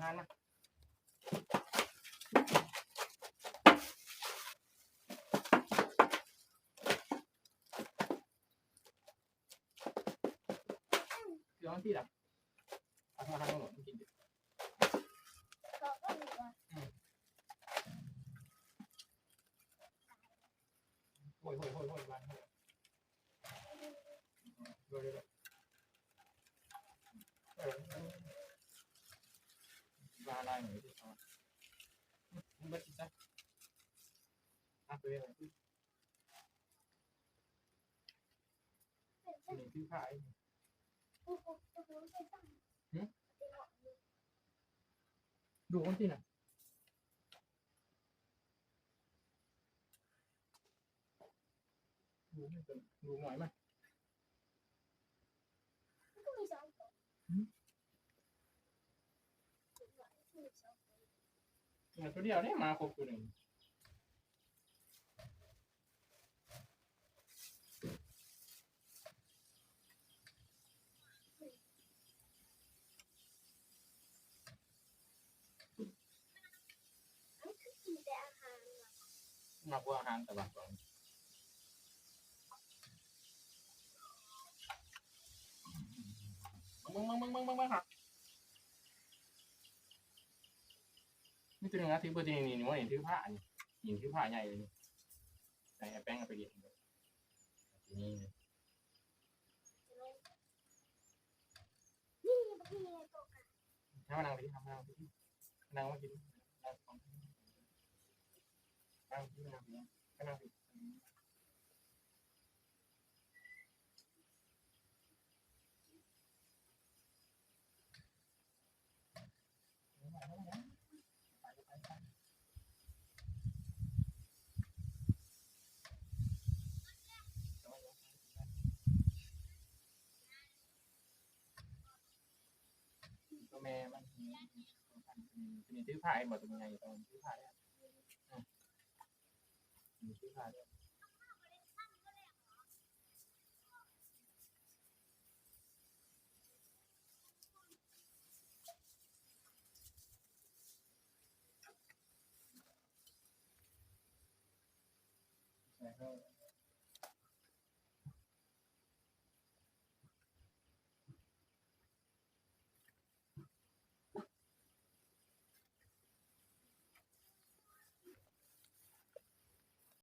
ານມາ ເກືອມັນຕິດລະ ເອົາທາງນັ້ນລົງກິນ ອືມ ໂອ້ຍໆໆໆ ບ້ານ ໂດຍໆ ເອີ ວ່າລາຍມື້ທີ່ເຂົາ ເບິດຊະ ອັບໄປເລີຍ ນີ້ຄືຂາຍ ຫື ດູມັນຕິນະ ດູມັນ ດູໜ້ອຍມັນ ມັນກໍມີສອງໂຕ ຫື ໂຕດຽວນີ້ ມາຄົບໂຕໜຶ່ງ. ມັກພວກອາຫານຕະຫວັນຕົກ ເບິ່ງໆໆໆໆ ມີຕົວໜຶ່ງນະ ຖືເບີດນີ້ ນີ້ ນີ້ ນີ້ ຖືພ້ານີ້ ນີ້ຖືພ້າໃຫຍ່ເລີຍນີ້ ໃຫ້ແປ້ງເອົາໄປລ້ຽງ ນີ້ ໃຫ້ມານັ່ງພີ້ ໃຫ້ມານັ່ງພີ້ ນັ່ງມາກິນ ນັ່ງ ນັ່ງພີ້ ນັ່ງພີ້ ມານັ່ງພີ້. ໂຕແມ່ມັນ ໂຕນີ້ຖືພາ ເຫັນບໍ່ ໂຕໃຫຍ່ ໂຕນີ້ຖືພາເດ້ ອືມ ນີ້ຖືພາເດ້. ໃສ່ເຂົ້າ